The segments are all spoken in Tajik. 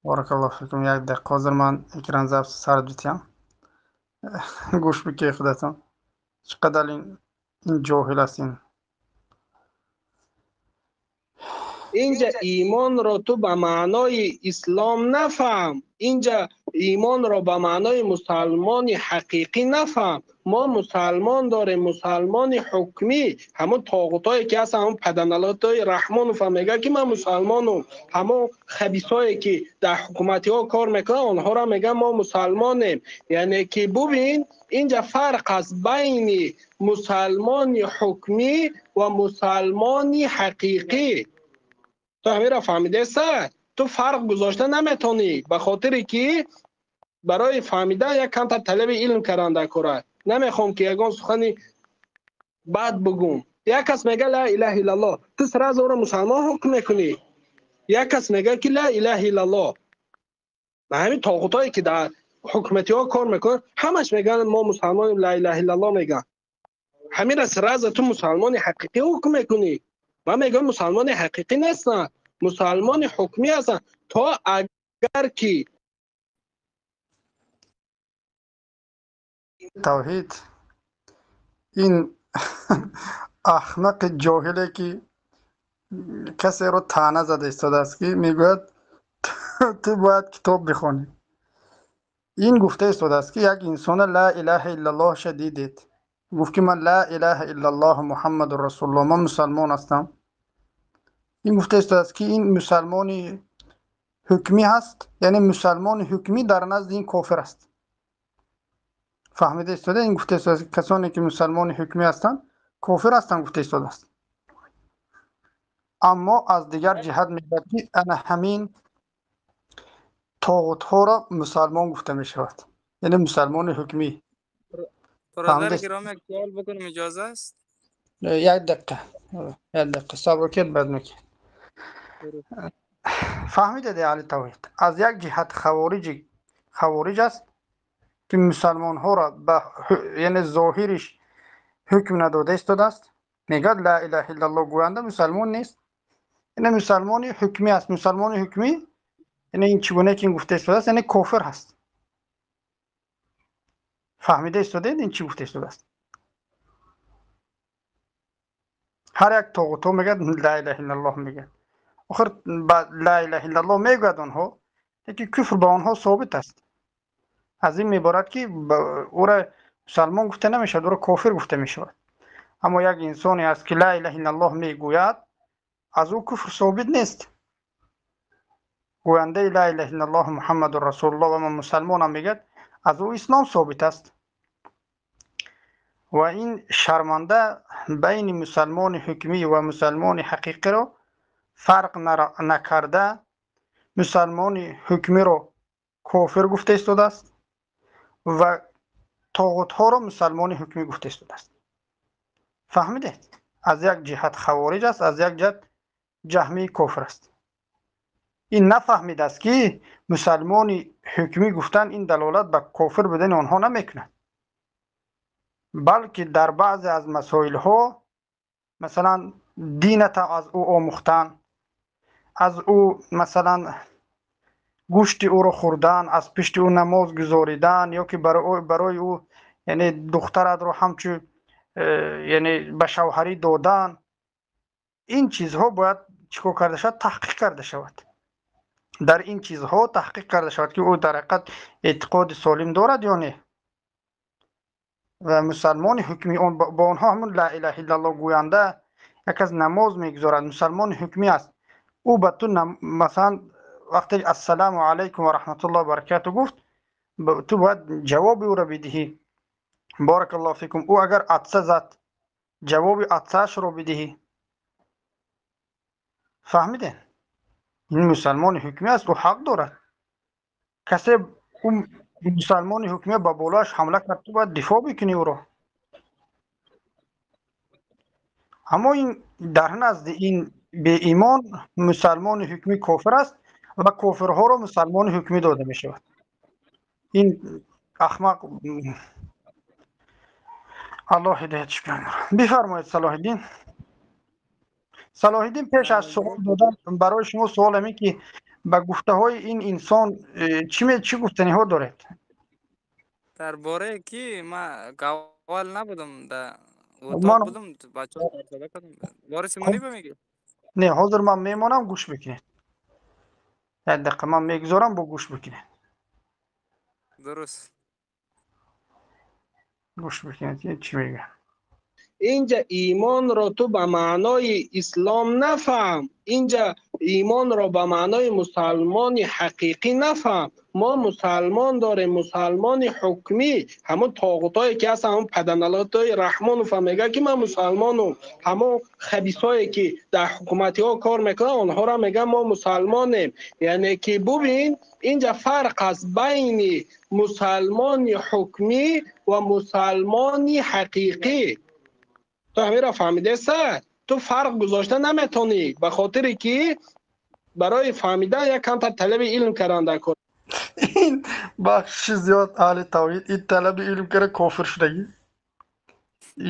Баракаллоҳу фикум. Як дақиқа, ҳозир ман экран запись сар битям. Гӯш бикунед худатон. Чӣ қадар ин ҷоҳил аст ин. Инҷа имонро ту ба маънои ислом нафаҳм. Инҷа имонро ба маънои мусалмони ҳақиқӣ нафаҳм. Мо мусалмон дорем, мусалмони ҳукмӣ. Ҳамон тоғутое ки ҳастанд, ҳамон паданалотои Раҳмонов ҳам мегӯяд ки ман мусалмонум. Ҳамон хабисое ки дар ҳукуматиҳо кор мекунанд, онҳоро мегӯянд мо мусалмонем. Яъне ки бубин, инҷа фарқ аст байни мусалмони ҳукмӣ ва мусалмони ҳақиқӣ. Ту ҳаминро фаҳмидеса? Ту фарқ гузошта наметонӣ, ба хотире ки барои фаҳмидан як камтар талаби илм кардан дар кор аст. Намехоҳам ки ягон сухани бад бигӯм. Як кас мегӯяд ла илаҳа иллаллоҳ, ту сразу ӯро мусалмон ҳукм мекунӣ. Як кас мегӯяд ки ла илаҳа иллаллоҳ. Ба ҳамин тоғутое ки дар ҳукуматиҳо кор мекунанд, ҳамаш мегӯянд мо мусалмонем, ла илаҳа иллаллоҳ мегӯянд. Ҳаминро сразу ту мусалмони ҳақиқӣ ҳукм мекунӣ. Ман мегӯям мусалмони ҳақиқӣ нестанд, мусалмони ҳукмӣ ҳастанд. То агар ки тавҳид ин аҳмақи ҷоҳиле ки касеро таъна зада истодааст ки мегӯяд ту бояд китоб бихонӣ. Ин гуфта истодааст ки як инсона ла илаҳа иллаллоҳша дидед, гуфт ки ман ла илаҳа иллаллоҳ муҳаммадур расулуллоҳ, ман мусалмон ҳастам. Ин гуфта истодааст ки ин мусалмони ҳукмӣ ҳаст, яъне мусалмони ҳукмӣ дар назди ин кофир аст. Фаҳмида истода? Ин гуфта истодааст ки касоне ки мусалмони ҳукмӣ ҳастанд кофир ҳастанд гуфта истодааст. Аммо аз дигар ҷиҳат мегӯяд ки ана ҳамин тоғутҳоро мусалмон гуфта мешавад, яъне мусалмони ҳукмӣ. Бародари гиромӣ, як суол бикунем, иҷоза аст? Як дақиқа, як дақиқа сабр кунед, баъд мекунед. Фаҳмидед аҳли тавҳид? Аз як ҷиҳат хавориҷ аст ки мусалмонҳоро ба яъне зоҳириш ҳукм надода истодааст. Мегӯяд ла илаҳа иллаллоҳ гӯянда мусалмон нест, яъне мусалмони ҳукмӣ аст. Мусалмони ҳукмӣ яъне ин чӣ гуна ки ин гуфта истодааст, яъне кофир ҳаст. Фаҳмида истодед ин чӣ гуфта истодааст? Ҳар як тоғутҳо мегӯяд ла илаҳа иллаллоҳ мегӯяд. Охир ба ла илаҳа иллаллоҳ мегӯяд онҳо, лекин куфр ба онҳо собит аст. Аз ин меборад ки ӯра мусалмон гуфта намешавад, ӯра кофир гуфта мешавад. Аммо як инсоне аст ки ла илаҳа иллаллоҳ мегӯяд, аз ӯ куфр собит нест. Гӯяндаи ла илаҳа иллаллоҳ муҳаммадур расулуллоҳ ва ман мусалмонам мегӯяд, аз ӯ ислом собит аст. Ва ин шарманда байни мусалмони ҳукмӣ ва мусалмони ҳақиқиро фарқ накарда, мусалмони ҳукмиро кофир гуфта истодааст ва тоғутҳоро мусалмони ҳукмӣ гуфта истодааст. Фаҳмидед? Аз як ҷиҳат хавориҷ аст, аз як ҷиҳат ҷаҳмии кофир аст. Ин нафаҳмидааст ки мусалмони ҳукмӣ гуфтан ин далолат ба кофир будани онҳо намекунад, балки дар баъзе аз масоилҳо, масалан дината аз ӯ омӯхтан, аз ӯ масалан гӯшти ӯро хӯрдан, аз пишти ӯ намоз гузоридан, ё ки барои ӯ яъне духтаратро ҳамчун яъне ба шавҳарӣ додан, ин чизҳо бояд чӣ кор карда шавад? Таҳқиқ карда шавад. Дар ин чизҳо таҳқиқ карда шавад ки ӯ дар ҳақиқат эътиқоди солим дорад ё не. Ва мусалмони ҳукмӣ бо онҳо ҳамун ла илаҳа иллаллоҳ гӯянда як аз намоз мегузорад, мусалмони ҳукмӣ аст. Ӯ ба ту масалан вақте ассалому алайкум ва раҳматуллоҳи ва баракату гуфт, ту бояд ҷавоби ӯро бидиҳӣ. Баракаллоҳу фикум. Ӯ агар атса зад, ҷавоби атсаашро бидиҳӣ. Фаҳмидед? Ин мусалмони ҳукмӣ аст, ӯ ҳақ дорад. Касе ӯ мусалмони ҳукмӣ ба болояш ҳамла кард, ту бояд дифоъ бикунӣ ӯро. Аммо ин дар назди ин беимон мусалмони ҳукмӣ кофир аст ва кофирҳоро мусалмони ҳукмӣ дода мешавад. Ин ахмақ Аллоҳ ҳидоятш кунад. Бифармоед Салоҳиддин. Салоҳиддин, пеш аз суол додан барои шумо суол ҳамин ки Ба гуфтаҳои ин инсон чӣ гуфтаниҳо доред? Дар бораи ки ман гавал набудам, да утоқ будам, бачаҳо сада кардам. Бори Симонӣ ба мегӣ? Не, ҳозир ман мемонам, гӯш бикунед. Як дақиқа ман мегузорам, бо гӯш бикунед. Дуруст. Гӯш бикунед, чӣ мегӯяд. Инҷа имонро ту ба маънои ислом нафаҳм, инҷа имонро ба маънои мусалмони ҳақиқӣ нафаҳм. Мо мусалмон дорем, мусалмони ҳукмӣ, ҳамон тоғутое ки ҳаст, ҳамон паданалотои Раҳмонов ҳам мегӯяд ки ман мусалмонум, ҳамон хабисое ки дар ҳукуматиҳо кор мекунанд, онҳоро мегӯянд мо мусалмонем. Яъне ки бубин, инҷа фарқ аст байни мусалмони ҳукмӣ ва мусалмони ҳақиқӣ. Ту ҳаминро фаҳмидеса? Ту фарқ гузошта наметонӣ, ба хотире ки барои фаҳмидан як камтар талаби илм кардан дар кор. Ин бахши зиёд аҳли тавҳид ин талаби илм кара кофир шудагӣ.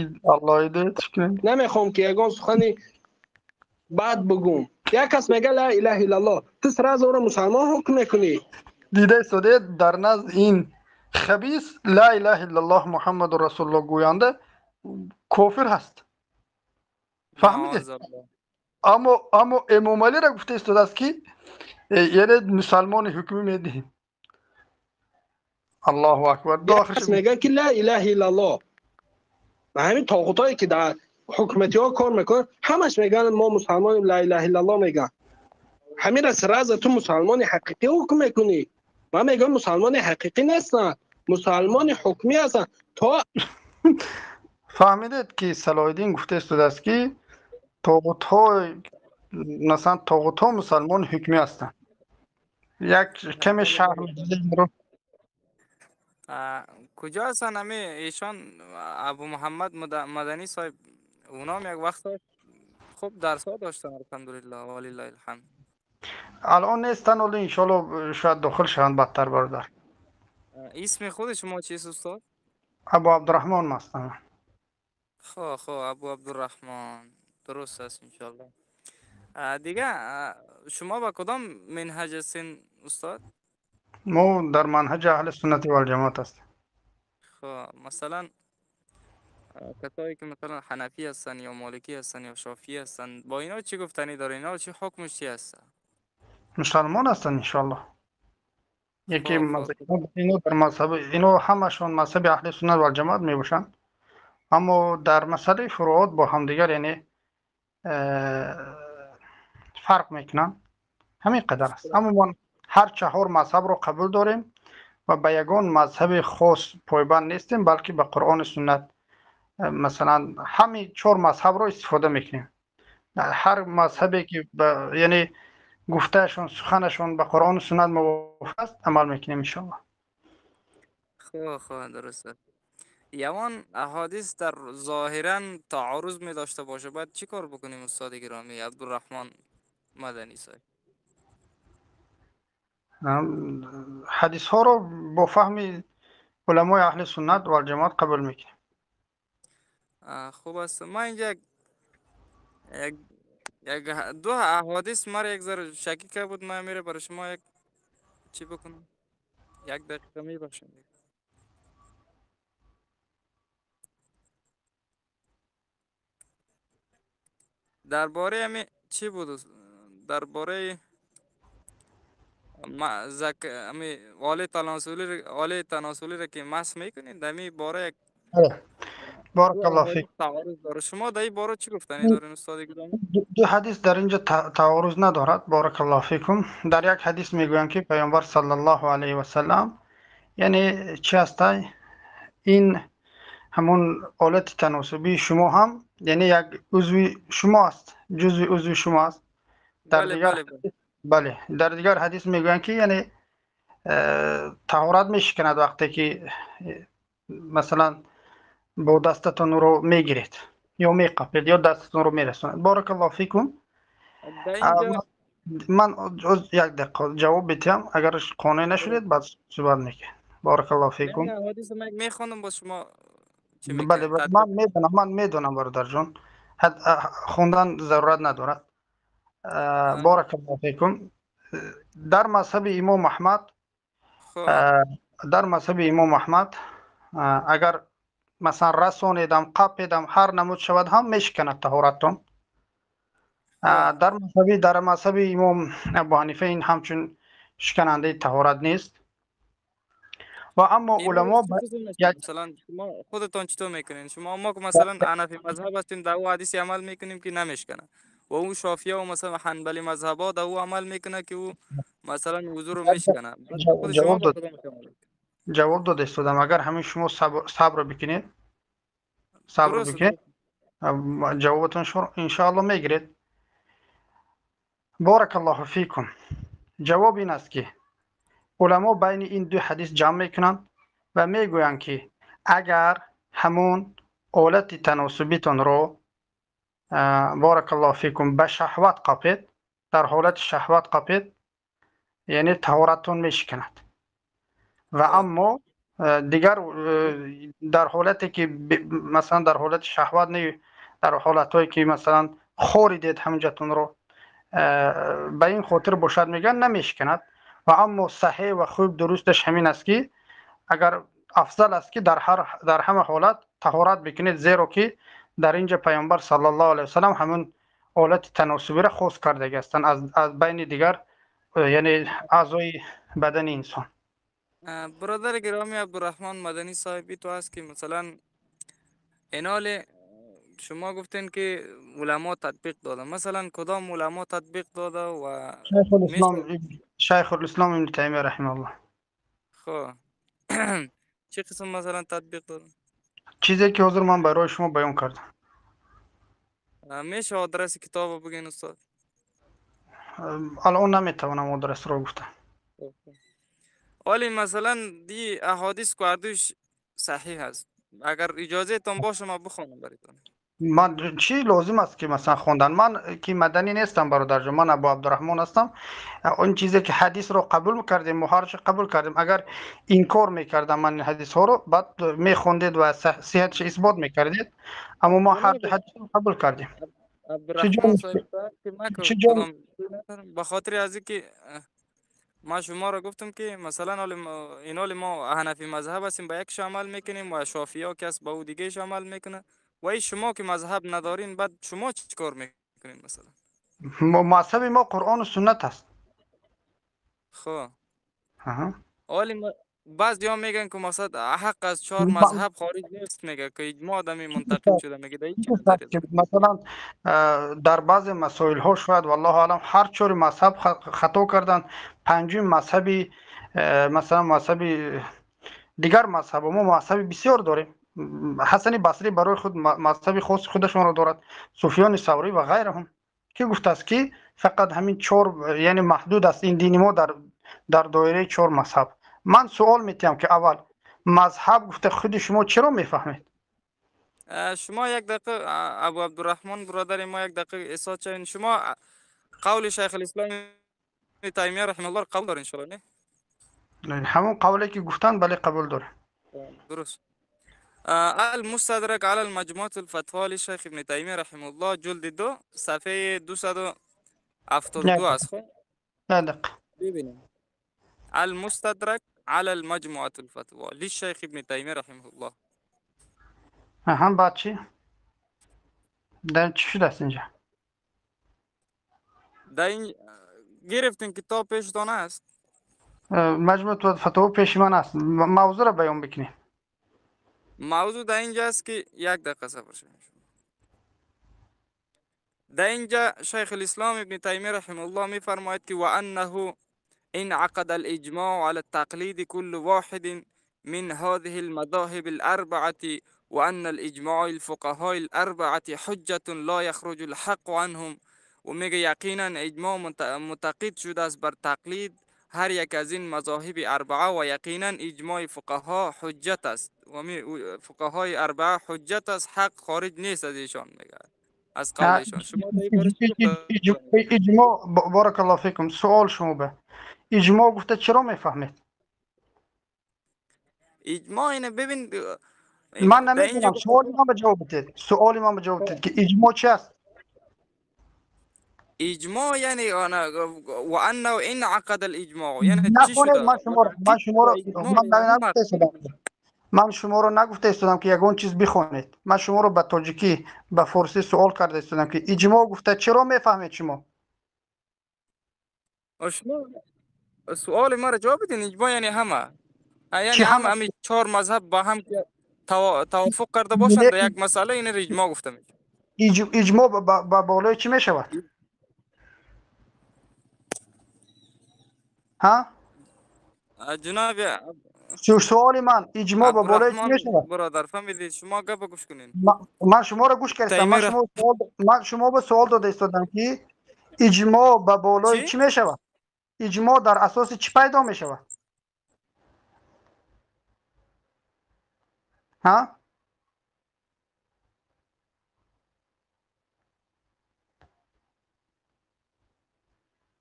Ин Аллоҳ ҳидоятш кунад. Намехоҳам ки ягон сухани бад бигӯм. Як кас мегӯяд ла илаҳа иллаллоҳ, ту сразу ӯро мусалмон ҳукм мекунӣ. Дида истодед, дар назди ин хабис ла илаҳа иллаллоҳ Муҳаммаду расулуллоҳ гӯянда кофир ҳаст. Фаҳмидед? Аммо Эмомалиро гуфта истодааст ки яъне мусалмони ҳукмӣ медиҳем. Аллоҳу акбар. Мегӯяд ки ла илаҳа иллаллоҳ. Ва ҳамин тоғутое ки дар ҳукуматиҳо кор мекунанд, ҳамаш мегӯянд мо мусалмонем, ла илаҳа иллаллоҳ мегӯянд. Ҳаминро сразу ту мусалмони ҳақиқӣ ҳукм мекунӣ. Ман мегӯям мусалмони ҳақиқӣ нестанд, мусалмони ҳукмӣ ҳастанд. То фаҳмидед ки Салоҳиддин гуфта истодааст ки тоғутҳо, масалан тоғутҳо мусалмони ҳукмӣ ҳастанд. Як каме шарҳ медиҳед? Куҷо ҳастанд ҳами эшон? Абу Муҳаммад Маданӣ соҳиб, унам як вақт хуб дарсҳо доштанд, алҳамдулиллаҳ ва лиллаҳил ҳамд. Алон нестанд, вале иншоаллоҳ шояд дохил шаванд бадтар бародар. Исми худи шумо чист устод? Абу Абдурраҳмон ҳастам. Хо, хо, Абу Абдурраҳмон. Дуруст аст иншоаллоҳ. Дига шумо ба кадом минҳаҷ ҳастин устод? Мо дар манҳаҷи аҳли суннати валҷамоат ҳастем. Хо, масалан касое ки масалан ҳанафӣ ҳастанд ё моликӣ ҳастанд ё шофиӣ ҳастанд, бо инҳо чӣ гуфтанӣ доред? Инҳо чӣ ҳукмш чӣ ҳаст? Мусалмон ҳастанд иншоаллоҳ. Яке ино дар мазҳаб, ино ҳамашон мазҳаби аҳли суннат валҷамоат мебошанд, аммо дар масъалаи фуруот бо ҳамдигар яъне фарқ мекунанд. Ҳамин қадар аст. Аммо мо ҳар чаҳор мазҳабро қабул дорем ва ба ягон мазҳаби хос пойбанд нестем, балки ба Қуръону суннат масалан ҳамин чор мазҳабро истифода мекунем. Ҳар мазҳабе ки яъне гуфтаашон, суханашон ба Қуръону суннат мувофиқ аст, амал мекунем иншоаллоҳ. Хо, хо, дуруст аст. Явон аҳодис дар зоҳиран таъоруз медошта бошад, бояд чӣ кор бикунем устоди гиромӣ Абдурраҳмон Маданӣ соҳиб? Ҳадисҳоро бо фаҳми уламои аҳли суннат валҷамоат қабул мекунем. Хуб аст. Ман инҷа як ду аҳодис мара як зара шакӣ карда буд, ман мера барои шумо як чӣ бикунам? Як дақиқа мебахшед. Дар бораи ҳами чӣ буд? Дар бораи ҳами оли таносулиро ки масх мекунед, дар ҳами бора як Баракаллоҳ фик. Таъоруз дорад. Шумо дар ин бора чӣ гуфтанӣ доред устоди гиромӣ? Ду ҳадис дар инҷо таъоруз надорад. Баракаллоҳ фикум. Дар як ҳадис мегӯянд ки Паёмбар саллаллоҳу алайҳи васаллам яъне чӣ ҳастай? Ин ҳамон олати таносубии шумо ҳам яъне як узви шумо аст, ҷузви узви шумо аст. Дар дигар бале, дар дигар ҳадис мегӯянд ки яъне таҳорат мешиканад вақте ки масалан бо дастатонро мегиред ё меқапед ё дастатонро мерасонед. Баракаллоҳу фикум. Ман як дақиқа ҷавоб медиҳам, агар қонеъ нашудед баъд суҳбат мекунем. Баракаллоҳу фикум. Мехонам бо шумо. Бале, ман медонам бародарҷон, хондан зарурат надорад. Баракаллоҳу фикум. Дар мазҳаби имом Аҳмад, дар мазҳаби имом Аҳмад агар масалан расонедам, қапедам, ҳар намуд шавад ҳам мешиканад таҳораттон. Дар мазҳаби имом Абу Ҳанифа ин ҳамчун шиканандаи таҳорат нест. Ва аммо уламо масалан шумо худатон чӣ мекунед? Шумо мо масалан ҳанафи мазҳаб ҳастем, дар ӯ ҳадиси амал мекунем ки намешканад, ва ӯ шофия ва масалан ҳанбали мазҳабо дар ӯ амал мекунад ки ӯ масалан вузуро мешканад. Ҷавоб дода истодам. Агар ҳамин шумо сабр бикунед, сабр бикунед, ҷавобатон иншоалло мегиред. Баракаллоҳу фикум. Ҷавоб ин аст ки уламо байни ин ду ҳадис ҷамъ мекунанд ва мегӯянд ки агар ҳамон олати таносубитонро баракаллоҳу фикум ба шаҳват қапед, дар ҳолати шаҳват қапед, яъне таҳораттон мешиканад. Ва аммо дигар дар ҳолате ки масалан дар ҳолати шаҳват не, дар ҳолатҳое ки масалан хоридед ҳамҷатонро, ба ин хотир бошад мегӯянд намешиканад. Ва аммо саҳеҳ ва хуб дурусташ ҳамин аст ки агар афзал аст ки дар ҳама ҳолат таҳорат бикунед, зеро ки дар инҷа пайғамбар саллаллоҳу алайҳи васаллам ҳамон ҳолати таносубиро хос кардаги ҳастанд аз байни дигар, яъне аъзои бадани инсон. Бародари гиромӣ Абдурраҳмон Маданӣ соҳиби ту аст ки масалан инол шумо гуфтен ки уламо татбиқ дода, масалан кадом уламо татбиқ дода? Ва Шайхулислом Ибн Таймия раҳимаҳуллоҳ. Хуб, чӣ қисм масалан татбиқ дода? Чизе ки ҳозир ман барои шумо баён кардам. Меша адреси китобро бигӯед устод? Алон наметавонам адресро гуфта. ولی مثلا دی احادیث که هردوش صحیح هست، اگر اجازه تان باشه ما بخوانم برایتان. من چی لازم است که مثلا خواندن؟ من که مدنی نیستم برادر جان، من ابو عبدالرحمن هستم. اون چیزی که حدیث رو قبول میکردیم و هرچی قبول کردیم، اگر انکار میکردم من حدیث ها رو بعد میخوندید و صحتش اثبات میکردید، اما ما هر حدیث رو قبول کردیم. عبدالرحمن به خاطر از اینکه ما شما را گفتم که مثلا اینال ما حنفی مذهب هستیم با یکش عمل میکنیم و شافعی ها کس با او دیگه عمل میکنه، و ای شما که مذهب ندارین بعد شما چیکار میکنین؟ مثلا مذهب ما قرآن و سنت است. خب ولی بعضی ها میگن که مثلا حق از چهار مذهب خارج نیست، میگه که اجماع آدمی منتقل شده، میگه در این مثلا در بعض مسائل ها شاید والله اعلم هر چهار مذهب خطا کردن، پنجم مذهبی مثلا مذهبی دیگر مذهب، ما مذهب بسیار داریم. حسن بصری برای خود مذهب خاص خودشون را دارد، سفیان ثوری و غیرهم که گفته است که فقط همین چهار، یعنی محدود است این دین ما در دایره چهار مذهب. من سوال میتیم که اول مذهب گفته خود شما چرا میفهمید؟ شما یک دقیقه ابو عبدالرحمن برادر ما یک دقیقه احساس چین، شما قول شیخ الاسلام تیمیه رحمه الله قبول دارین ان شاء الله؟ نه همون قولی که گفتن بله قبول داره. درست. المستدرک علی المجموعة الفتوا لشیخ ابن تیمیه رحمه الله جلد 2 صفحه 272 است. خب نه دقیقه ببینیم المستدرک على المجموعة الفتوى للشيخ ابن تيمية رحمه الله. هم بعد چی؟ در چی شده است اینجا؟ در این گرفتین کتاب پیشتان است؟ مجموعة الفتوى پیش من است. موضوع را بیان بکنیم. موضوع در اینجا است که یک دقیقه صبر شوید. در اینجا شیخ الاسلام ابن تیمیه رحمه الله میفرماید که وانه انعقد الإجماع على التقليد كل واحد من هذه المذاهب الأربعة وأن الإجماع الفقهاء الأربعة حجة لا يخرج الحق عنهم. و میگه یقینا اجماع متقید شده است بر تقلید هر یک از این مذاهب اربعه و یقینا اجماع فقها حجت است و فقهای اربعه حجت است، حق خارج نیست از ایشان، میگه از قول ایشان. شما اجماع بارک الله فیکم. سوال شما به اجماع گفته چرا میفهمید؟ اجماع اینه ببین من نمیدونم، سوال من به جواب بدید، سوال من به جواب بدید که اجماع چی است؟ اجماع یعنی و انه انعقد الاجماع یعنی چی شده؟ من شما رو نگفته استادم که یگان چیز بخونید. من شما رو به تاجیکی به فارسی سوال کرده استادم که اجماع گفته چرا میفهمید شما؟ شما سوال ما را جواب بدین. اجماع یعنی همه، یعنی همه چهار مذهب با هم توافق کرده باشند در یک مسئله، این اجماع گفته میشه. اجماع با بالای چی میشود؟ ها؟ جناب سوال من اجماع با بالای چی میشود؟ برادر فهمیدید شما گپ گوش کنین. من شما را گوش کردم. من شما به سوال داده ایستادم که اجماع با بالای چی میشود؟ اجماع در اساس چی پیدا میشود؟ ها؟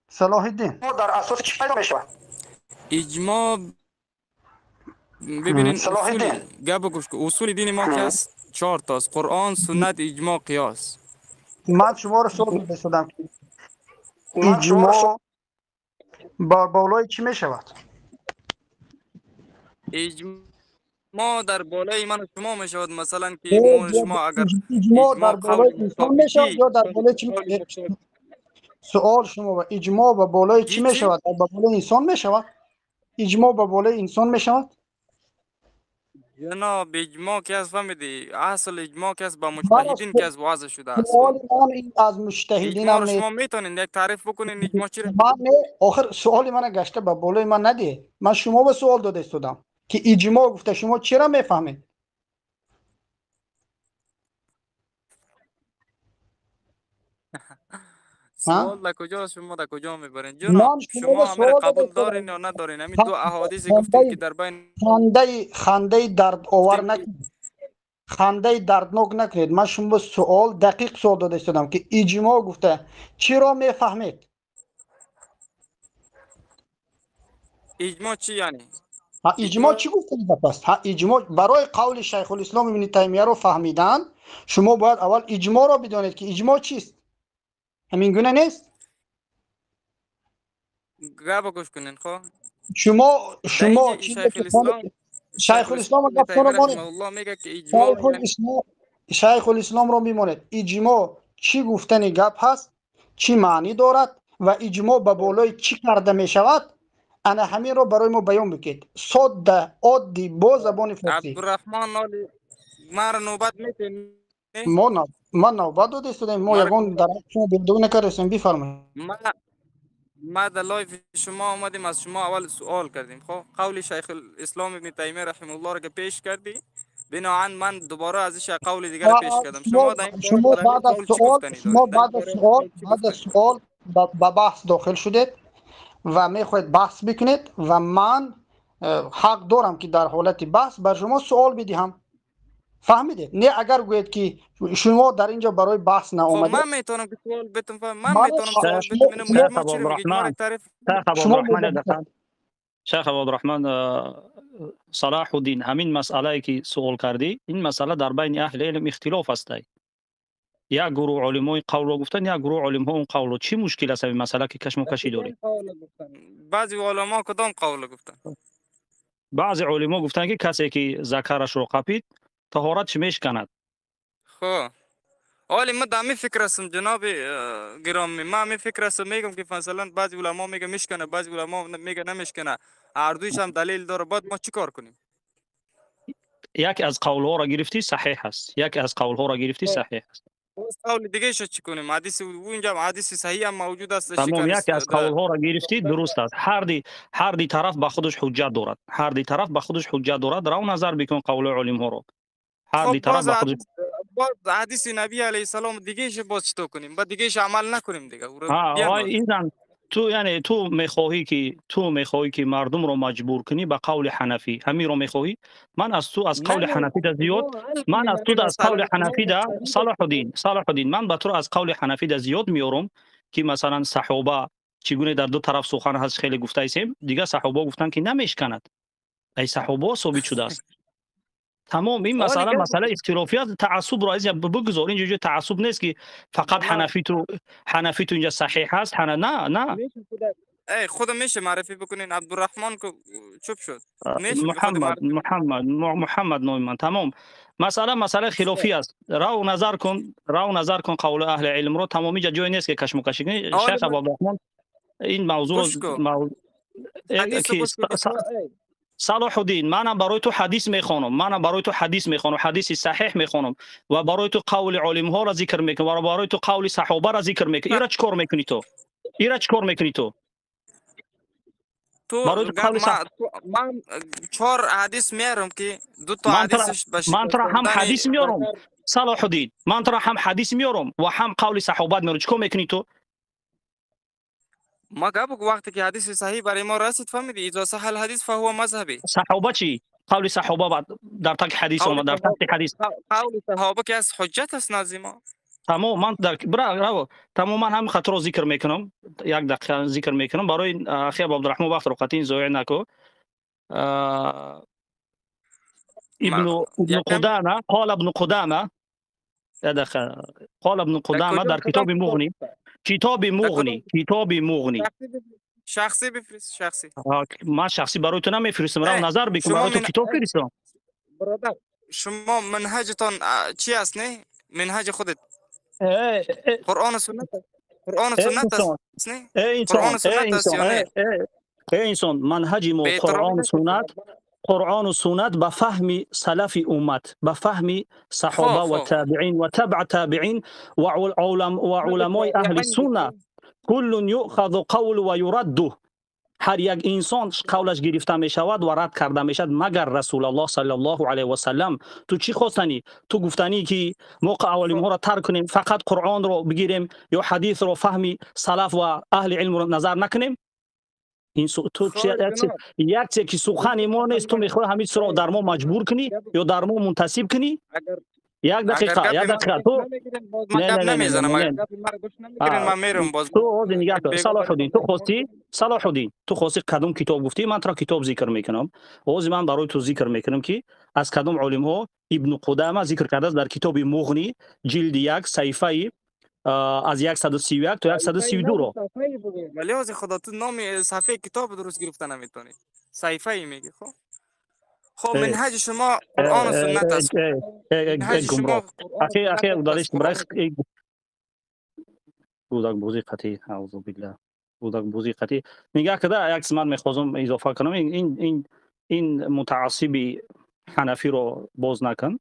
صلاح الدین در اساس چی پیدا میشود؟ اجماع ببینین صلاح الدین گپ گوش کن. اصول دین ما که است چهار تاست: قرآن، سنت، اجماع، قیاس. من شما رو سوال دادم که اجماع با بالای چی میشود؟ اجماع در بالای من و شما میشود. مثلا که ما شما اگر اجماع در بالای انسان میشود یا در بالای چی؟ سوال شما با اجماع با بالای چی میشود؟ با بالای انسان میشود؟ اجماع با بالای انسان میشود؟ جناب اجماع که از فهمیدی اصل اجماع که از با مجتهدین که از واضح شده است. سوال من از مجتهدین هم شما میتونین یک تعریف بکنین اجماع چی؟ من آخر سوال من گشته با بالای من ندی. من شما به سوال داده استادم که اجماع گفته شما چرا میفهمید؟ سوال در کجا شما در کجا میبرین جناب؟ شما امر قبول دارین یا ندارین؟ همین دو احادیث گفتین که در بین خنده درد آور نکنید، خنده دردناک نکنید. من شما سوال دقیق سوال داده شدم که اجماع گفته چرا میفهمید؟ اجماع چی یعنی؟ اجماع چی گفته پس؟ اجماع برای قول شیخ الاسلام ابن تیمیه رو فهمیدن شما باید اول اجماع رو بدانید که اجماع چیست. همین گونه نیست؟ گپ گوش کنین. خب شما شیخ الاسلام شیخ الاسلام رو میمونید. اجماع چی گفتن گپ هست، چی معنی دارد و اجماع به بالای چی کرده میشود، انا همین رو برای ما بیان بکنید. ساده، عادی، با زبان فارسی. عبدالرحمن نالی ما را نوبت میتین؟ ما نوبت داده استادیم. ما یگان در شما بیدو نکردیم. بفرمایید. ما در live شما آمدیم، از شما اول سوال کردیم. خب قول شیخ الاسلام ابن تیمیه رحمه الله را که پیش کردی، بناءً من دوباره ازش قول دیگر پیش کردم. شما بعد از سوال شما بعد از سوال به بحث داخل شدید و میخواید بحث بکنید و من حق دارم که در حالت بحث بر شما سوال بدهم. فهمیدید؟ نه اگر گوید که شما در اینجا برای بحث نآمدید. من میتونم که سوال بتم. من میتونم سوال بتم. شیخ عبدالرحمن صلاح الدین، همین مسئله که سوال کردی، این مسئله در بین اهل علم اختلاف است. یک گروه علمای قول رو گفتن، یک گروه علم‌ها اون قول رو. چی مشکل است این مسئله که کشمکشی داری؟ بعضی علما کدام قول گفتن؟ بعضی علما گفتن که کسی که ذکرش رو قپید طهارتش میشکند. خب حالی من دمی فکر هستم جناب گرامی، من می فکر هستم میگم که مثلا بعضی علما میگه میشکنه، بعضی علما میگه نمیشکنه، هر دویش هم دلیل داره. بعد ما چیکار کنیم؟ یکی از قولها را گرفتی صحیح است، یکی از قولها را گرفتی صحیح است. قول دیگه شو چی کنیم؟ حدیث اونجا حدیث صحیح هم موجود است. تمام، یکی از قولها را گرفتی درست است. هر دی طرف با خودش حجت دارد، هر دی طرف با خودش حجت دارد. رو نظر بکن قول علم ها رو. هر دی طرف با خودش. حدیث نبی علیه السلام دیگه ش باز چطور کنیم؟ بعد دیگه ش عمل نکنیم دیگه. ایزن تو یعنی تو میخواهی که مردم رو مجبور کنی به قول حنفی، همین رو میخواهی؟ من از تو از قول حنفی ده زیاد، من از تو از قول حنفی ده صلاح الدین من به تو از قول حنفی ده زیاد میارم که مثلا صحابه چگونه در دو طرف سخن هست خیلی گفته ایسیم. دیگه صحابه گفتن که نمیشکند، ای صحابه ثابت شده است. Тамом, ин масъала масъалаи ихтилофӣ аст. Таассубро аз инҷа бигузор. Инҷо ҷои таассуб нест, ки фақат ҳанафиту инҷа саҳеҳ аст. На, на. Худо меша маърифӣ бикунин. Абдурраҳмон ку чуп шуд. Муҳаммад, Муҳаммад, Муҳаммад номи ман. Тамом. Масъала масъалаи хилофӣ аст. Рав назар кун, рав назар кун қавли аҳли илмро. Тамом, инҷа ҷое нест, ки кашмакашӣ кунӣ. Шайх Абдурраҳмон ин мавзӯъро Салоҳуддин, манам барои ту ҳадис мехонам, манам барои ту ҳадис мехонам, ҳадиси саҳеҳ мехонам ва барои ту қавли олимҳоро зикр мекунам ва барои ту қавли саҳобаро зикр мекунам. Ира чӣ кор мекунӣ ту? Ира чӣ кор мекунӣ ту? Ман чор ҳадис меорам, ки ду то ҳадисаш ман туро ҳам ҳадис меорам, Салоҳуддин, ман туро ҳам ҳадис меорам ва ҳам қавли саҳобат меорам. Чӣ кор мекунӣ ту? ما гап вақте ки ҳадиси саҳеҳ барои мо расид, фаҳмидӣ, изо саҳал ҳадис фаҳува мазҳабӣ. Саҳоба чӣ? Қавли саҳоба дар таки ҳадис омад, дар таки ҳадис. Қавли саҳоба ки аз ҳуҷҷат аст назди мо. Тамом, ман дар тамом, ман ҳамин хатро зикр мекунам, як дақиқа зикр мекунам барои ахи Абдурраҳмон, вақтро қатъин зоеъ наку. Ибну Қудама, қала ибну Қудама, як дақиқа, қала ибну Қудама дар китоби Муғни, китоби Муғни, китоби Муғни. Шахсӣ бифрист, шахсӣ. Ман шахсӣ барои ту намефиристам, рав назар бикун, барои ту китоб фиристам. Бародар, шумо манҳаҷатон чӣ аст, не? Манҳаҷи худат. Қуръону суннат, Қуръону суннат аст, не? Қуръону суннат аст ё не? Эй инсон, манҳаҷи мо Қуръону суннат, Қуръону суннат ба фаҳми салафи уммат, ба фаҳми саҳоба ва табиин ва табъ табиин ва уламои аҳли сунна. Куллун юъхазу қавлу ва юрадду. Ҳар як инсон қавлаш гирифта мешавад ва рад карда мешавад, магар Расулаллоҳ саллаллоҳу алайҳи васаллам. Ту чӣ хостанӣ? Ту гуфтанӣ, ки мо олимҳоро тарк кунем, фақат Қуръонро бигирем ё ҳадисро, фаҳми салаф ва аҳли илмро назар накунем? Ин ту як чизе ки сухани мо нест, ту мехоҳӣ ҳамин чизро дар мо маҷбур кунӣ ё дар мо мунтасиб кунӣ? Як дақиқа, як дақиқа, ту ту ҳозир нигоҳ кун. Салоҳуддин, ту хостӣ, Салоҳуддин, ту хостӣ кадом китоб гуфтӣ, ман туро китоб зикр мекунам. Ҳозир ман барои ту зикр мекунам, ки аз кадом олимҳо Ибну Қудама зикр кардааст дар китоби Муғни, ҷилди 1, саҳифаи аз 131 то 132-ро. Вале ҳозир худо, ту номи саҳифаи китоб дуруст гирифта наметавонӣ. Саҳифае мегӣ, хуб? Хуб, манҳаҷи шумо Қуръону суннат аст. Гумроҳ. Ахи, ахи, удалиш брах. Гудакбозӣ қатъӣ, аузу биллаҳ. Гудакбозӣ қатъӣ. Нигоҳ карда, як қисмат мехостам изофа кунам. Ин мутаассиби ҳанафиро боз накун.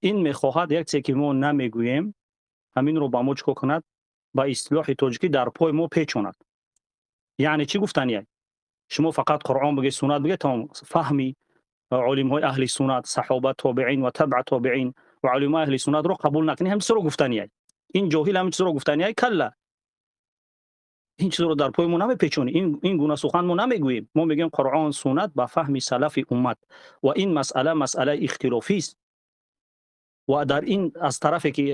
Ин мехоҳад як чизе, ки мо намегӯем, ҳаминро ба мо чӣ кор кунад? Ба истилоҳи тоҷикӣ дар пой мо печонад. Яъне чӣ гуфтанияй? Шумо фақат Қуръон бигӯед, суннат бигӯед, тамом, фаҳми олимҳои аҳли суннат, саҳоба, тобеин ва табъ тобеин ва олимои аҳли суннатро қабул накунед, ҳамин чизро гуфтанияй. Ин ҷоҳил ҳамин чизро гуфтанияй, калла. Ин чизро дар пои мо намепечонӣ, ин гуна сухан мо намегӯем. Мо мегӯем Қуръон, суннат ба фаҳми салафи уммат. Ва ин масъала масъалаи ихтилофист. Ва дар ин аз тарафе ки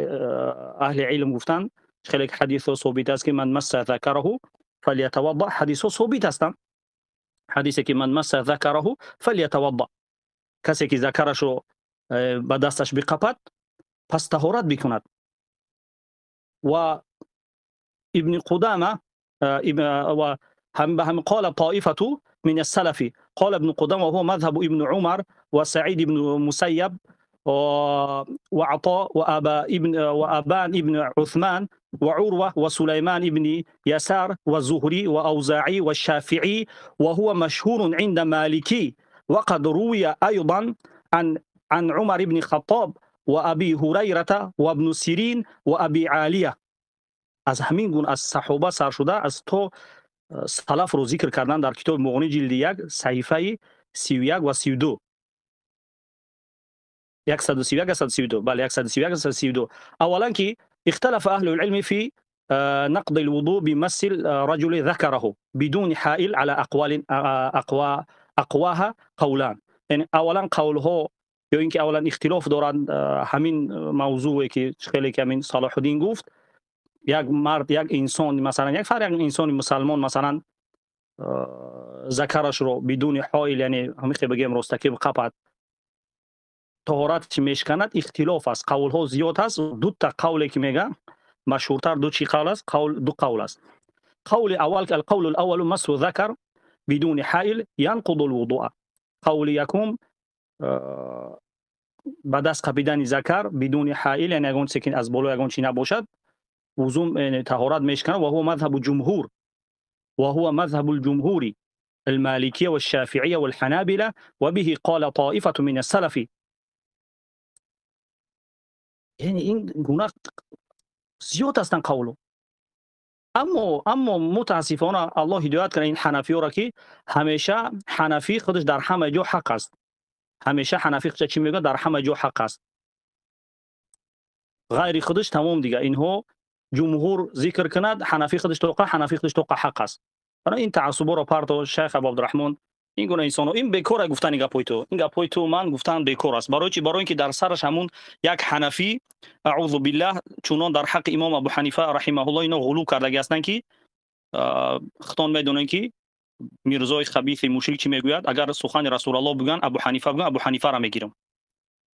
аҳли илм гуфтанд, хеле ҳадисҳо собит аст, ки ман масса закараҳу фалятавадда, ҳадисҳо собит ҳастанд. Ҳадисе ки ман масса закараҳу фалятавадда, касе ки закарашро ба дасташ биқапад, пас таҳорат бикунад. Ва Ибни Қудама ва ба ҳамин қола тоифату мин ассалафи, қола Ибну Қудама ва ҳува мазҳабу Ибну Умар ва Саид ибну Мусайяб وعطاء وأبا ابن وأبان ابن عثمان وعروة وسليمان ابن يسار والزهري وأوزاعي والشافعي، وهو مشهور عند مالكي. وقد روي أيضا عن عمر بن الخطاب وأبي هريرة وابن سيرين وأبي عالية. از همین گونه از صحابه سر شده از تو سلف رو ذکر کردن در کتاب مغنی جلد 1 صحیفه 31 و 32. 131 132، بله 131 132. اولا که اختلف اهل العلم في نقض الوضوء بمس الرجل ذكره بدون حائل على اقوال اقواها قولان. یعنی اولا قولها یا اینکه اولا اختلاف دارند همین موضوعی که خیلی که همین صلاح الدین گفت، یک مرد، یک انسان مثلا، یک فرد، یک انسان مسلمان مثلا ذکرش رو بدون حائل، یعنی همین که بگیم رستکی بقپد، таҳорат мешканад ихтилоф аст, қавлҳо зиёд аст. Ду та қавле ки мегӯям машҳуртар ду чӣ қавл аст? Қавл ду қавл аст. Қавли аввал القول الأول مس ذكر بدون حائل ينقض الوضوء. قول якум ба даст қапидани закар бидуни ҳаил, яъне ягон чизе ки аз боло ягон чи набошад, вузу таҳорат мешканад. Ва ҳува мазҳабу ҷумҳур, ва ҳува мазҳабу лҷумҳури المالكية والشافعية والحنابلة وبه قال طائفة من السلف. یعنی این گونه زیاد هستند قولو. اما متاسفانه الله هدایت کنه این حنفی را که همیشه حنفی خودش در همه جا حق است. همیشه حنفی خودش چی میگه؟ در همه جا حق است. غیر خودش تمام دیگه. اینها جمهور ذکر کند حنفی خودش توقع، حنفی خودش توقع حق است. برای این تعصب را پرتو شیخ عبدالرحمن این گونه انسان‌ها این بیکار گفتن این گپوی تو، این گپوی تو من گفتن بیکار است. برای چی؟ برای اینکه در سرش همون یک حنفی اعوذ بالله چونان در حق امام ابو حنیفه رحمه الله اینا غلو کردگی هستند که خودتان میدونن که میرزای خبیث مشرک چی میگوید؟ اگر سخن رسول الله بگن ابو حنیفه بگن ابو حنیفه را میگیرم.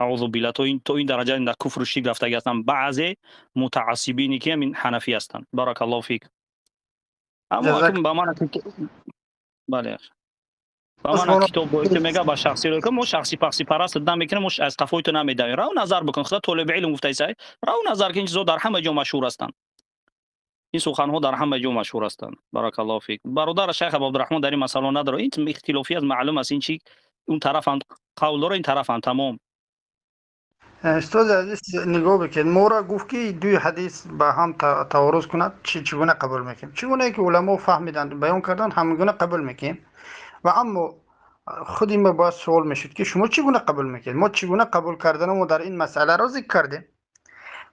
اعوذ بالله تو این درجه در کفر و شرک رفتگی هستند بعضی متعصبینی که من حنفی هستند. بارک الله فیک. اما به من بله ба ман китоб ки мега ба шахси ро мо шахси пахси параст намекунем, мо аз қафои ту намедавем. Рав назар бикун, худо толиби илм гуфтаисай, рав назар ки ин чизо дар ҳама ҷо машҳур ҳастанд. Ин суханҳо дар ҳама ҷо машҳур ҳастанд. Баракаллоҳу фик. Бародар шайх Абдурраҳмон дар ин масъала надорад. Ин ихтилофӣ аст, маълум аст. Ин чи он тараф ҳам қавл дорад, ин тараф ҳам тамом. Устоди азиз нигоҳ бикунед, моро гуфт ки дуи ҳадис ба ҳам таворуз кунад, чӣ гуна қабул мекунем? Чӣ гунае ки уламо фаҳмиданд, баён карданд, ҳамон гуна қабул мекунем. Ва аммо худи мо бояд суол мешуд ки шумо чӣ гуна қабул мекунед? Мо чӣ гуна қабул карданамо дар ин масъаларо зикр кардем.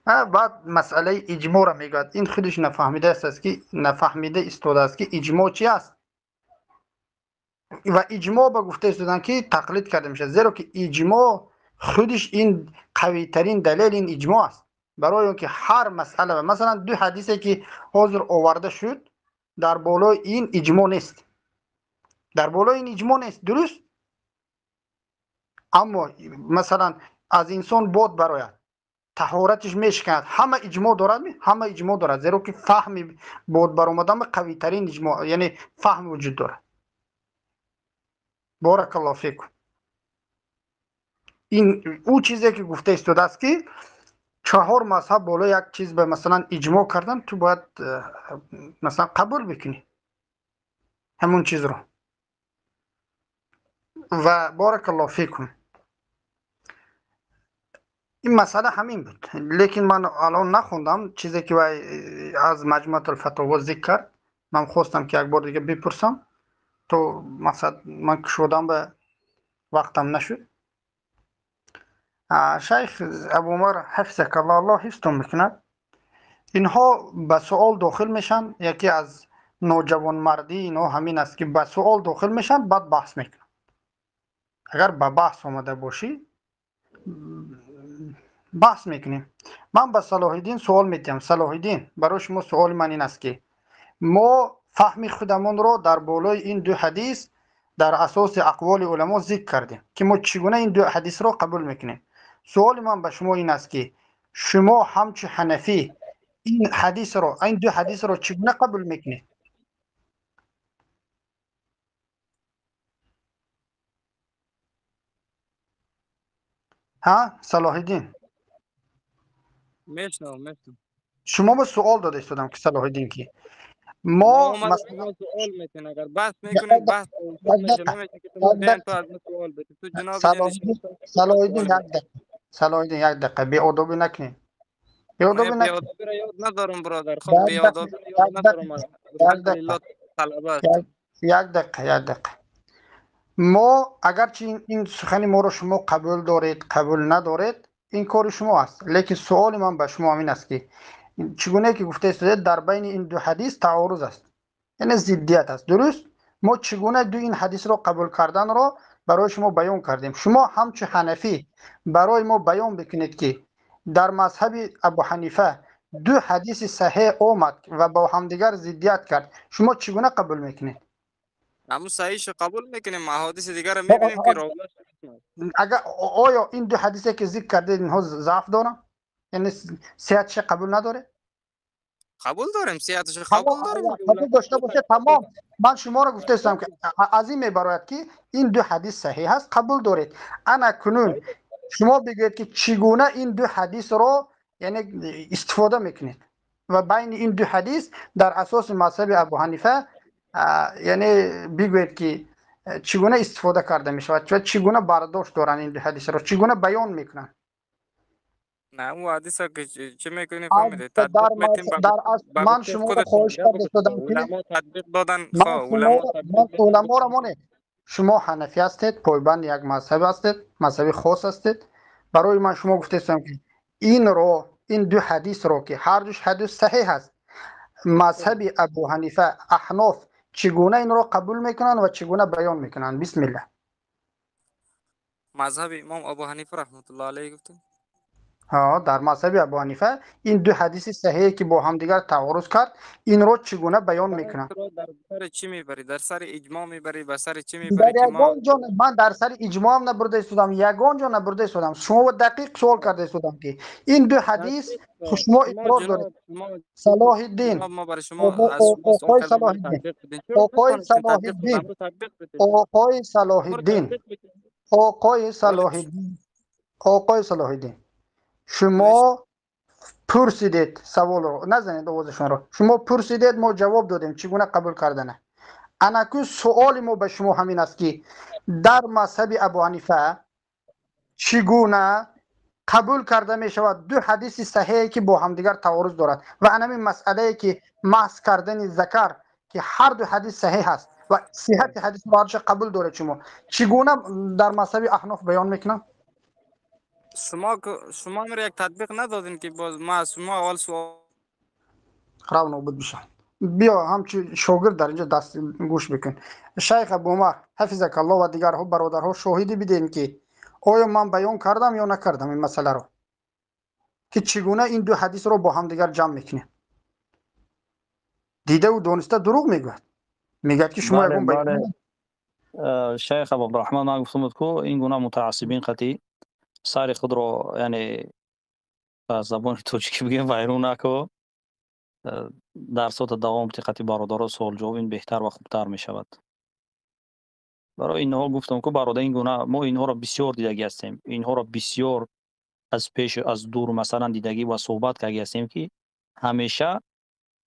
Баъд масъалаи иҷмоъро мегӯяд. Ин худиш нафаҳмида аст ки нафаҳмида истодааст ки иҷмоъ чи аст. Ва иҷмоъ ба гуфта истоданд ки тақлид карда мешавад, зеро ки иҷмоъ худиш ин қавитарин далел ин иҷмоъ аст. Барои он ки ҳар масъала, масалан ду ҳадисе ки ҳозир оварда шуд, дар болои ин иҷмоъ нест. Дар болои ин иҷмоъ нест, дуруст? Аммо масалан аз инсон бод барояд, таҳоратиш мешиканад, ҳама иҷмоъ дорад, ҳама иҷмоъ дорад, зеро ки фаҳми бод баромадан қавитарин иҷмоъ, яъне фаҳм вуҷуд дорад. Баракаллоҳу фикум. Ин ӯ чизе ки гуфта истодааст ки чаҳор мазҳаб боло як чиз ба масалан иҷмоъ кардан, ту бояд масалан қабул бикунӣ ҳамон чизро. Ва баракаллоҳу фикум. Ин масъала ҳамин буд, лекин ман алон нахондам чизе ки вай аз маҷмӯат алфатово зикр кард. Ман хостам ки як бор дига бипурсам, то мақсад ман кушодам ба вақтам нашуд. Шайх Абу Умар ҳифзакаллоҳ, Аллоҳ ҳифзтон мекунад. Инҳо ба суол дохил мешаванд. Яке аз ноҷавонмардии инҳо ҳамин аст ки ба суол дохил мешаванд, баъд баҳс мекунанд. Агар ба баҳс омада бошӣ, баҳс мекунем. Ман ба Салоҳиддин суол медиҳам. Салоҳиддин, барои шумо суоли ман ин аст ки мо фаҳми худамонро дар болои ин ду ҳадис дар асоси ақволи уламо зикр кардем ки мо чӣ гуна ин ду ҳадисро қабул мекунем. Суоли ман ба шумо ин аст ки шумо ҳамчун ҳанафӣ ин ҳадисро, ин ду ҳадисро чӣ гуна қабул мекунед? Ҳа, Салоҳиддин? Мешнавам, мешнавам. Шумо ба суол дода истодам ки Салоҳиддин ки мо масалан суол метин, агар баҳс мекунем баҳс Салоҳиддин як дақиқа, Салоҳиддин як дақиқа, беодобӣ накунед. Беодобӣ накунед. Беодобиро ёд надорам бародар. Хуб беодобиро ёд надорам. Як дақиқа, як дақиқа. Мо агарчи ин сухани моро шумо қабул доред, қабул надоред, ин кори шумо аст. Лекин суоли ман ба шумо ҳамин аст ки чӣ гуна ки гуфта истодед дар байни ин ду ҳадис таоруз аст, яъне зиддият аст, дуруст? Мо чӣ гуна ду ин ҳадисро қабул карданро барои шумо баён кардем. Шумо ҳамчун ҳанафӣ барои мо баён бикунед ки дар мазҳаби Абу Ҳанифа ду ҳадиси саҳеҳ омад ва бо ҳамдигар зиддият кард, шумо чӣ гуна қабул мекунед? Ҳамун саҳиҳшо қабул мекунем, аҳодиси дигарро мебинем ки ровияш Агар оё ин ду ҳадисе ки зикр кардед, инҳо заъф доранд, яъне сиҳатша қабул надоред? Қабул дорем, сиҳаташро қабул дорем. Қабул дошта бошед, тамом. Ман шуморо гуфтаистам, ки аз ин мебарояд, ки ин ду ҳадис саҳеҳ аст, қабул доред. Ана кунун шумо бигӯед, ки чӣ гуна ин ду ҳадисро, яъне, истифода мекунед ва байни ин ду ҳадис дар асоси мазҳаби Абу Ҳанифа, яъне, бигӯед, ки чӣ гуна истифода карда мешавад ва чӣ гуна бардошт доранд, ин ду ҳадисро чӣ гуна баён мекунанд? На, он ҳадиса ки чӣ мекунӣ, фаҳмидед, татбиқ метем. Ман шуморо хоҳиш карда шудам, ки уламо татбиқ додан. Уламоро монед. Шумо ҳанафӣ ҳастед, пойбанди як мазҳаб ҳастед, мазҳаби хос ҳастед. Барои ман шумо гуфтаистам, ки инро, ин ду ҳадисро, ки ҳар душ ҳадис саҳеҳ аст, мазҳаби Абу Ҳанифа, аҳноф чӣ гуна инро қабул мекунанд ва чӣ гуна баён мекунанд? Бисмиллаҳ. Мазҳаби имом Абу Ҳанифа раҳматуллоҳ алайҳ гуфтем. Дар мазҳаби Абу Ҳанифа ин ду ҳадиси саҳеҳе, ки бо ҳамдигар таоруз кард, инро чӣ гуна баён мекунанд? Дар сари чӣ мебарӣ? Дар сари иҷмоъ мебарӣ? Ба сари чӣ мебарӣ? Дар ягон ҷо ман дар сари иҷмоъам набурда истодам, ягон ҷо набурда истодам. Шумо дақиқ суол карда истодам, ки ин ду ҳадис, шумо иқрор доред. Салоҳиддин, оқои Салоҳиддин, оқои Салоҳиддин, оқои Салоҳиддин, оқои Салоҳиддин, оқои Салоҳиддин, шумо пурсидед саволро, назанед овозашонро. Шумо пурсидед, мо ҷавоб додем, чӣ гуна қабул кардана. Анаку суоли мо ба шумо ҳамин аст, ки дар мазҳаби Абу Ҳанифа чӣ гуна қабул карда мешавад ду ҳадиси саҳеҳе, ки бо ҳамдигар таоруз дорад, ва анамин масъалае, ки маҳз кардани закар, ки ҳар ду ҳадис саҳеҳ аст ва сиҳати ҳадисро ҳарча қабул доред, шумо чӣ гуна дар мазҳаби аҳноф баён мекунанд? Шумо меро як татбиқ надодем, ки боз ма аз шумо аввал суол. Рав, нобуд бишавад. Биё, ҳамчун шогирд дар инҷо даст гӯш бикун. Шайх Абу Умар ҳафизакалло ва дигарҳо, бародарҳо, шоҳидӣ бидем, ки оё ман баён кардам ё накардам ин масъаларо, ки чӣ гуна ин ду ҳадисро бо ҳамдигар ҷамъ мекунем. Дидаву дониста дурӯғ мегӯяд, мегӯяд, ки шумо ягон Шайх Абу Абдураҳман, ман гуфтам буд, ку ин гуна мутаассибин қатӣ сари худро, яъне, ба забони тоҷикӣ бигӯем, вайрон нако. Дарсота давом диққати бародаро, суолҷавоб ин беҳтар ва хубтар мешавад. Барои инҳо гуфтам, ку бародар, ин гуна мо инҳоро бисёр дидагӣ ҳастем, инҳоро бисёр аз пеш, аз дур, масалан, дидагӣ ва суҳбат кардагӣ ҳастем, ки ҳамеша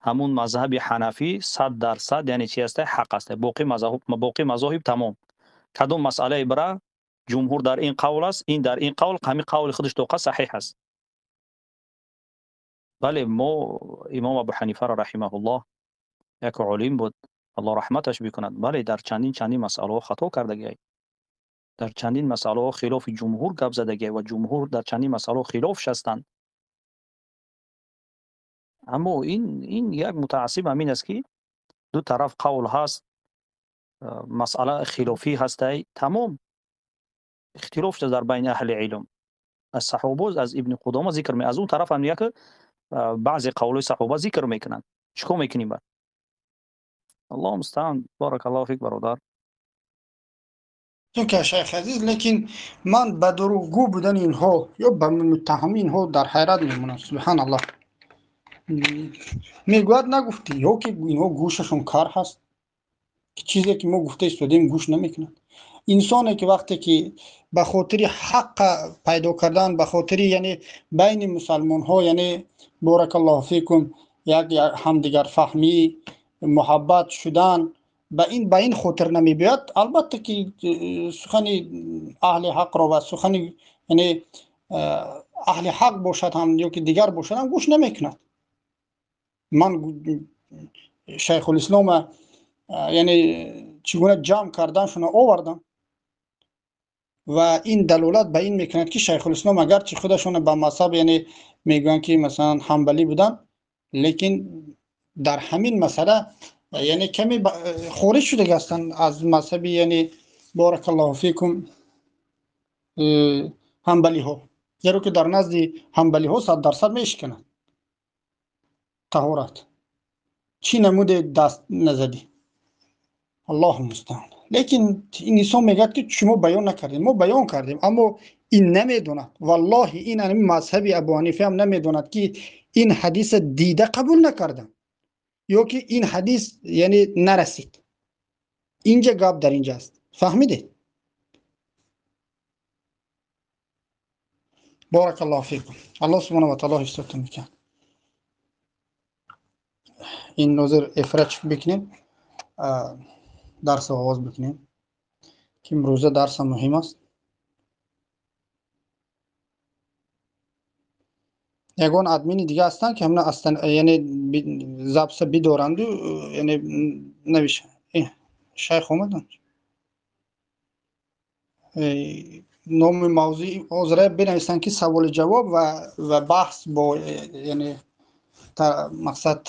ҳамун мазҳаби ҳанафӣ 100%, яъне, чи аста, ҳақ аста. Боқӣ мазоҳиб тамом, кадом масъалае бира, ҷумҳур дар ин қавл аст, ин дар ин қавл, ҳамин қавли худаш тоқа саҳеҳ аст. Бале, мо имом Абу Ҳанифаро раҳимаҳуллоҳ як олим буд, Аллоҳ раҳматаш бикунад. Бале, дар чандин чандин масъалаҳо хато кардагиай, дар чандин масъалаҳо хилофи ҷумҳур гап задагиай ва ҷумҳур дар чандин масъалаҳо хилоф шастанд. Аммо ин як мутаассиб ҳамин аст, ки ду тараф қавл ҳаст, масъала хилофӣ ҳастай, тамом, ихтилоф шуда дар байни аҳли илм, аз саҳобо, аз Ибни Қудома зикр, аз он тараф ҳам як баъзе қавлҳои саҳоба зикр мекунанд. Чӣ кор мекунем баъд? Аллоҳу мустаан. Баракаллоҳу фик, бародар. Чунки, шайх азиз, лекин ман ба дурӯғгӯ будани инҳо ё ба муттаҳами инҳо дар ҳайрат мемонам. Субҳаналлоҳ, мегӯяд, нагуфтӣ, ё ки инҳо гӯшашон кар ҳаст, ки чизе ки мо гуфта истодем, гӯш намекунанд. Инсоне ки вақте ки ба хотири ҳаққа пайдо кардан, ба хотири, яъне, байни мусалмонҳо, яъне, боракаллоҳу фикум, як ҳамдигарфаҳмӣ, муҳаббат шудан, ба ин хотир намебиёяд, албатта ки сухани аҳли ҳақро ва сухани, яъне, аҳли ҳақ бошад ҳам ё ки дигар бошад ҳам, гӯш намекунад. Ман шайхулислома, яъне, чӣ гуна ҷамъ карданшона овардам ва ин далолат ба ин мекунад, ки шайхулислом агарчи худашона ба мазҳаб, яъне, мегӯянд, ки масалан ҳамбалӣ буданд, лекин дар ҳамин масъала, яъне, каме хориҷ шудага ҳастанд аз мазҳаби, яъне, боракаллоҳу фикум, ҳамбалиҳо, зеро ки дар назди ҳамбалиҳо 100% мешиканад таҳорат, чӣ намуде даст назадӣ. Аллоҳу мустаан. Лекин ин инсон мегӯяд, ки шумо баён накардем. Мо баён кардем, аммо ин намедонад. Валлоҳи, ин ҳамин мазҳаби Абу Ҳанифа ҳам намедонад, ки ин ҳадиса дида қабул накардам ё ки ин ҳадис, яъне, нарасид. Инҷа гап дар инҷа аст, фаҳмидед? Борак Аллоҳу фикум. Аллоҳ субҳонаҳу ва таъоло ҳифзатон мекунад. Ин нозир эфрач бикунем, дарс оғоз бикунем, ки имрӯза дарса муҳим аст. Ягон админи дига ҳастанд, ки ҳамна, яъне, записа бидоранду, яъне, навишанд? Шайх омаданд. Номи мавзӯи ҳозира бинависанд, ки саволи ҷавоб ва баҳс бо, яъне, мақсад.